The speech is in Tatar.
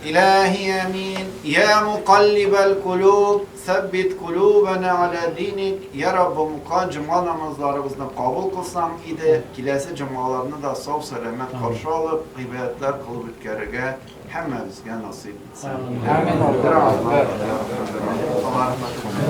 Илаһи амин. Я мукаллибал кулуб, сәббит кулубана аля диник. Я Раббым, укыган җомга намазларыбызны кабул кылсаң иде, киләсе җомгаларны да сау-сәламәт каршы алып, гыйбадәтләр кылып үткәрергә һәммәбезгә насыйп итсен. Амин.